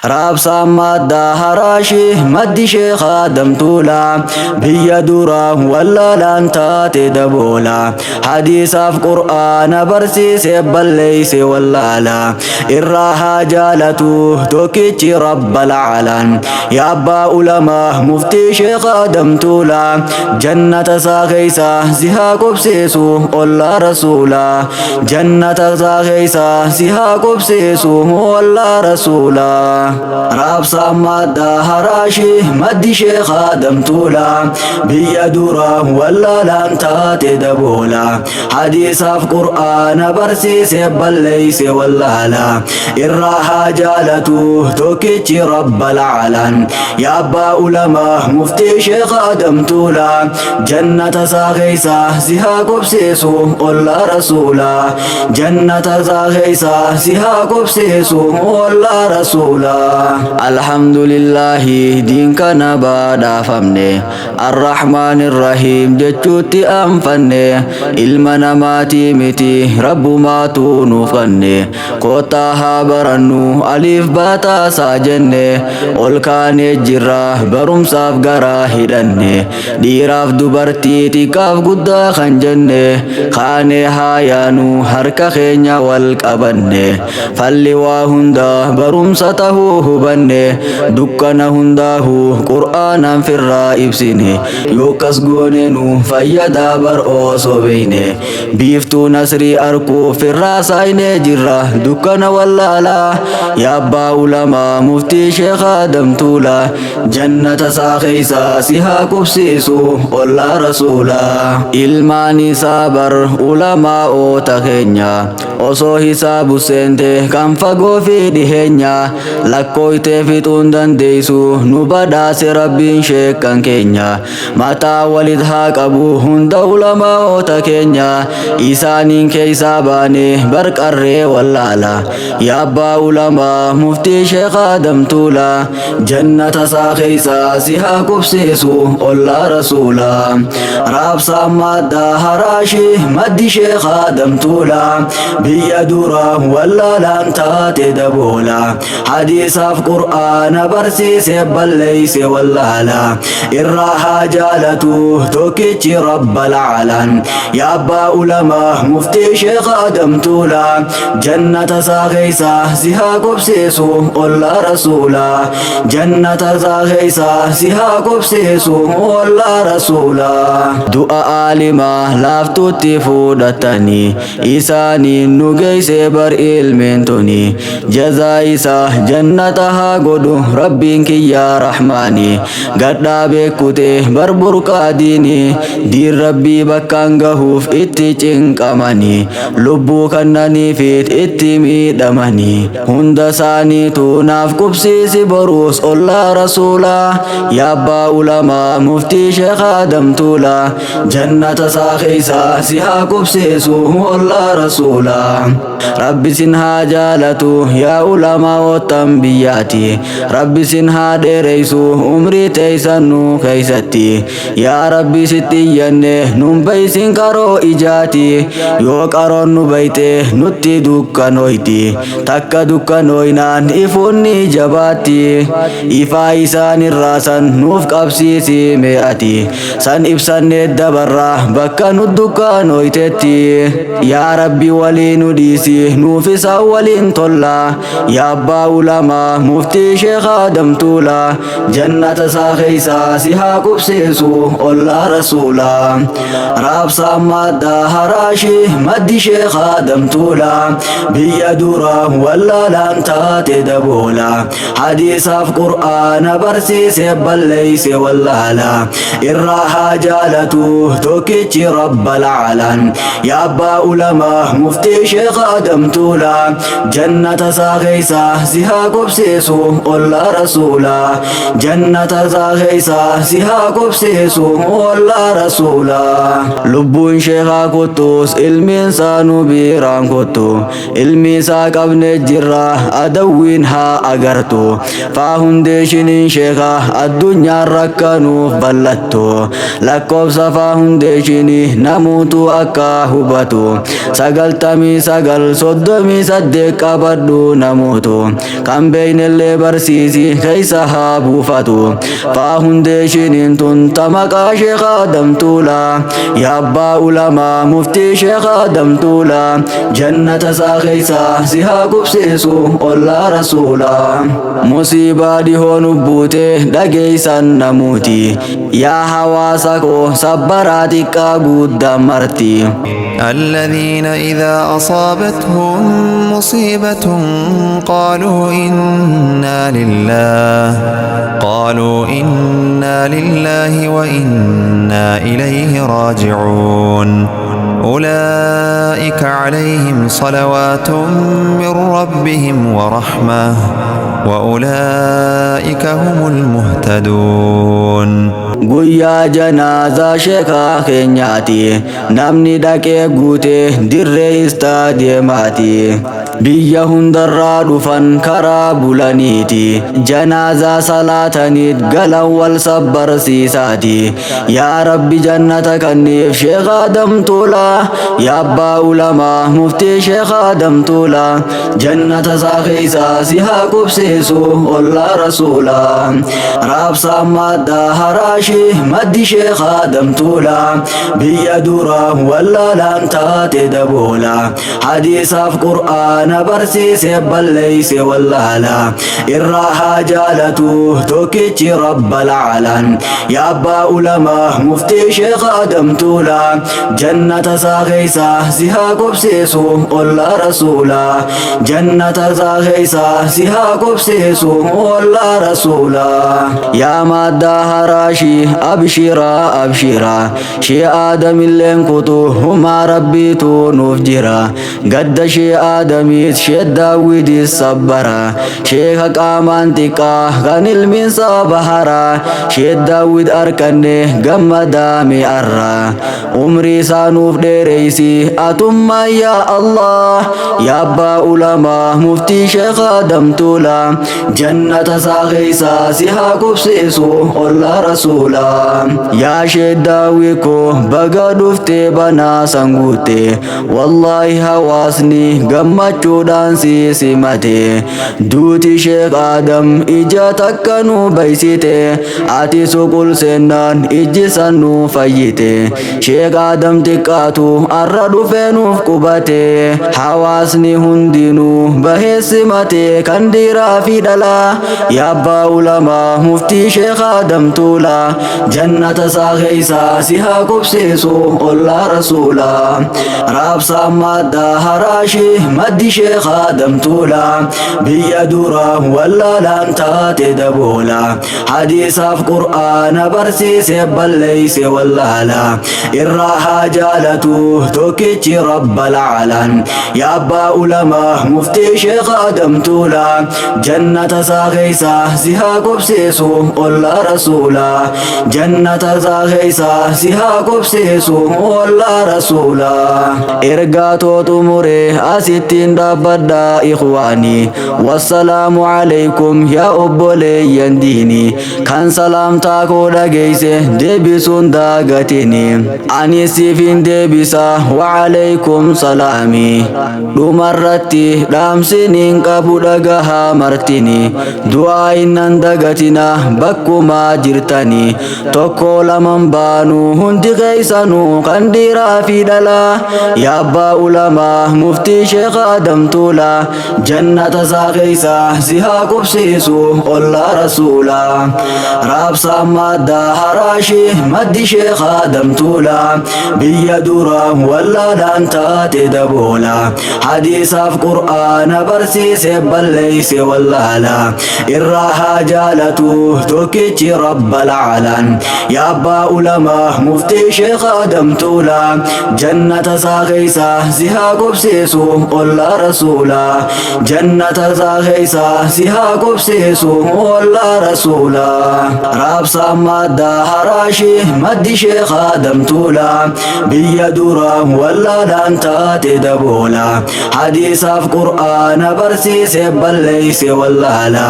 Raabsaan madda haraashii maddi sheekhaa damtuula biyya duraa wallaalaan taate daboola hadiisaaf qur'aana barsiise balleeyse wallaala irraa haa jaalatu tokkichi rabbal caalaan yaa abbaa ulamaa muftii sheekhaa damtuula jannata isaa keeysa si haa qubsiisu ollaa rasuula jannata isaa keeysa si haa qubsiisu ollaa rasuula. Raabsaan madda haraashii maddi sheekhaa damtuula biyya dura wallaalaan taate daboola hadiisaaf qur'aana barsiise balleeyse wallaala irraa haa jaalatu tokkichi rabbal caalaan yaa abbaa ulamaa muftii sheekhaa damtuula jannata isaa keeysa si haa qubsiisu ollaa rasuula jannata isaa keeysa si haa qubsiisu ollaa rasuula. Alhamdulillahi diin kana badhaafamne arrahmaan irrahiim jechuutti anfanne ilma namaatii miti rabbumaatu nuuf kanne koottaa haa barannu aliif baataasaa jenne ol kaanee jirra barumsaaf garaa hidhanne dhiiraaf dubartii xiqqaaf guddaa kan jenne kaanee haa yaanu harka keenya wal qabanne falli waa hundaa barumsa tahuu hubanne dukkana hundaahu qur'aanaan firraa ibsine yookas goone nu fayyadaa bar osoo beeyne biiftuu nasrii arkuu firraa saayinee jirra dukkana wallaalaa yaa abbaa ulamaa muftii sheekhaa damtuula jannata isaa keeysa si haa qubsiisu ollaa rasuulaa. Ilmaan isaa bar ulamaa'oota keenya osoo hisaabu seente kan fagoo fi dhiheenya lakkooytee fixuun dandeeysu nu badhaase rabbiin sheekkan keenya mataa walit haa qabu hunda ulamaa'oota keenya isaaniin keeysaa baane barqarree wallaala yaa abbaa ulamaa muftii sheekhaa damtuula jannata isaa keeysa si haa qubsiisu ollaa rasuula. Raabsaan madda haraashii maddi sheekhaa damtuula biyya dura wallaalaan taate daboola hadiisaaf qur'aana barsiise balleeyse wallaala irraa haa jaalatu tokkichi rabbal caalaan yaa abbaa ulamaa muftii sheekhaa damtuula jannata isaa keeysa si haa qubsiisu ollaa rasuula jannata isaa keeysa si haa qubsiisu ollaa rasuula. Du'a aalimaa laaftutti fudhatanii isaaniin nu geeyse bar ilmeen tuni jazaa isaa jannata haa godhu rabbiin kiyyaa rahmaani gadhaa beekute bar burqaa diini diin rabbii bakkaan gahuuf itti cinqamanii lubbuu kannaniifit itti miidhamanii hunda isaaniitu naaf qubsiisi boruus ollaa rasuulaa yaa abbaa ulamaa muftii sheekhaa damtuula jannata isaa keeysa si haa qubsiisu ollaa rasuulaa. Rabbi sin haa jaalatu yaa ulamaa'oottan biyyaati rabbi sin haa dheereysu umrii teeysan nu keeysatti yaa rabbi sitti iyyanne nun baysin qaroo ijaati yoo qaroon nu bayte nutti dukkanoyti takka dukkanoynaan ifuun ni jabaatti ifaa isaan irraa san nuuf qabsiisi mee'ati san ibsannee dabarraa bakka nu dukkanoytetti yaa rabbi walii nu dhiisi nuuf isaan waliin tolla yaa abbaa ulamaa muftii sheekhaa damtuula jannata isaa keeysa si haa qubsiisu ollaa rasuula. Raabsaan madda haraashii maddi sheekhaa damtuula biyya dura wallaalaan taate daboola hadiisaaf qur'aana barsiise balleeyse wallaala irraa haa jaalatu tokkichi rabbal caalaan yaa abbaa ulamaa muftii sheekhaa damtuula jannata isaa keeysa si haa qubsiisu ollaa rasuula jannata isaa keeysa si haa qubsiisu ollaa rasuula. Lubbuun sheekaa kottus ilmiin isaa nu biiraan kottu ilmi isaa qabne jirra adawwiin haa agartu faahundeeshiniin sheekaa addunyaan rakkanuuf bal'attu lakkoofsa faahundeeshinii namuutu akka hubatu 99 38 qabadhu namuutu kan Kan beeynellee barsiisi keeysa haa buufatu. Faahundeeshiniin tun ta maqaa Sheekh Aadam Tuulaa. Yaa abbaa ulamaa muftii Sheekh Aadam Tuulaa. Jannata isaa keeysa si haa qubsiisu ollaa Rasuulaa. Musiibaa dhihoo nu buute dhageeysan namuuti. Yaa hawaasa koo sabbaraa xiqqaa guddaan marti. الذين إذا أصابتهم مصيبة قالوا إنا لله قالوا إنا لله وإنا إليه راجعون أولئك عليهم صلوات من ربهم ورحمة وأولئك هم المهتدون. Guyyaa janaazaa sheekaa keenyaati. Namni dhaqee guute dirree istaadiyeemaati. Biyya hundarraa dhufan karaa bulaniiti. Janaazaa salaataniit galan wal sabbarsiisaati. Yaa Rabbi jannata kanniif Sheekh Aadam Tuulaa. Yaa abbaa ulamaa muftii Sheekh Aadam Tuulaa. Jannata isaa keessa si haa qubsiisu ollaa Rasuulaa. Raabsaan maddaa haraashii maddi Sheekh Aadam Tuulaa. Biyya dura wallaalaan taate daboola. Hadiisaaf Qur'aana barsiise balleeyse wallaala. Irraa haa jaalatu tokkichi Rabbal caalaan. Yaa abbaa ulamaa muftii Sheekh Aadam Tuulaa. Jannata isaa keessa si haa qubsiisu ollaa Rasuulaa. Jannata isaa keessa si haa qubsiisu ollaa Rasuulaa. Yaa maddaa haraashii abshiraa abshiraa. Shee Aadamilleen kutu humaa Rabbiitu nuuf jira. Gadda Shee Aadamiit Shee Daawwidis sabbara. Sheeka qaamaan xiqqaa kan ilmiinsaa bahara. Shee Daawwid arkanne gammadaa mi'arra. Umrii isaa nuuf dheereysi atummaa yaa Allah. Yaa abbaa ulamaa muftii Sheekh Aadam Tuulaa. Jannata isaa keessa si haa qubsiisu ollaa Rasuulaa. Yaa Shee Daawwid koo baga dhuftee banaa san guutte. Wallaahi hawaasni gammachuudhaan si simate. Duuti Sheekh Aadam ija takka nu baysite. Ati suqul seennaan ijji san nu fayyite. Sheekh Aadam xiqqaatu arra dhufee nuuf qubate. Hawaasni hundinuu bahee simate kan dhiiraa fi dhalaa. Yaa abbaa ulamaa muftii Sheekh Aadam Tuulaa. Jannata isaa keessa si haa qubsiisu ollaa Rasuulaa. Raabsaan maddaa haraashii maddi Sheekh Aadam Tuulaa. Biyya dura wallaalaan taate daboola. Hadiisaaf Qur'aana barsiise balleeyse wallaala. Irraa haa jaalatu tokkichi Rabbal caalaan. Yaa abbaa ulamaa muftii Sheekh Aadam Tuulaa. Jannata isaa keessa si haa qubsiisu ollaa Rasuulaa. Jannata isaa keessa si haa qubsiisu ollaa Rasuulaa. Ergaa too xumuree asittiin dhaabbadhaa ikhwaanii. Wassalaamu alaykum yaa obboleeyyan diinii. Kan salaamtaa koo dhageeyse deebisuun daagatini. Ani siifin deebisa wa alaykum salaami. Dhumarratti dhaamsiniin qabu dhagahaa martini. Du'aa innan dagatina bakkumaa jirtani. Tokko laman baanu hundi keeysanuu kan dhiiraa fi dhalaa. Yaa abbaa ulamaa muftii Sheekh Aadam Tuulaa. Jannata isaa keessa si haa qubsiisu ollaa Rasuulaa. Raabsaan maddaa haraashii maddi Sheekh Aadam Tuulaa. Biyya dura wallaalaan taate daboola. Hadiisaaf Qur'aana barsiise balleeyse wallaala. Irraa haa jaalatu tokkichi Rabbal caalaan. Yaa abbaa ulamaa muftii Sheekh Aadam Tuulaa. Jannata isaa keessa si haa qubsiisu ollaa Rasuulaa. Jannata isaa keessa si haa qubsiisu ollaa Rasuulaa. Raabsaan maddaa haraashii maddi Sheekh Aadam Tuulaa. Biyya dura wallaalaan taate daboola. Hadiisaaf Qur'aana barsiise balleeyse wallaala.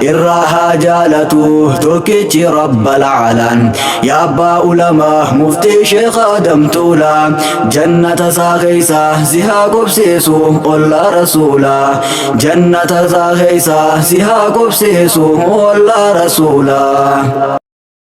Irraa haa jaalatu tokkichi Rabbal caalaan. Yaa abbaa ulamaa muftii Sheekh Aadam Tuulaa. Jannata isaa keessa si haa qubsiisu ollaa Ollaa rasuulaa jannata isaa keessa si haa qubsiisu, ollaa rasuulaa.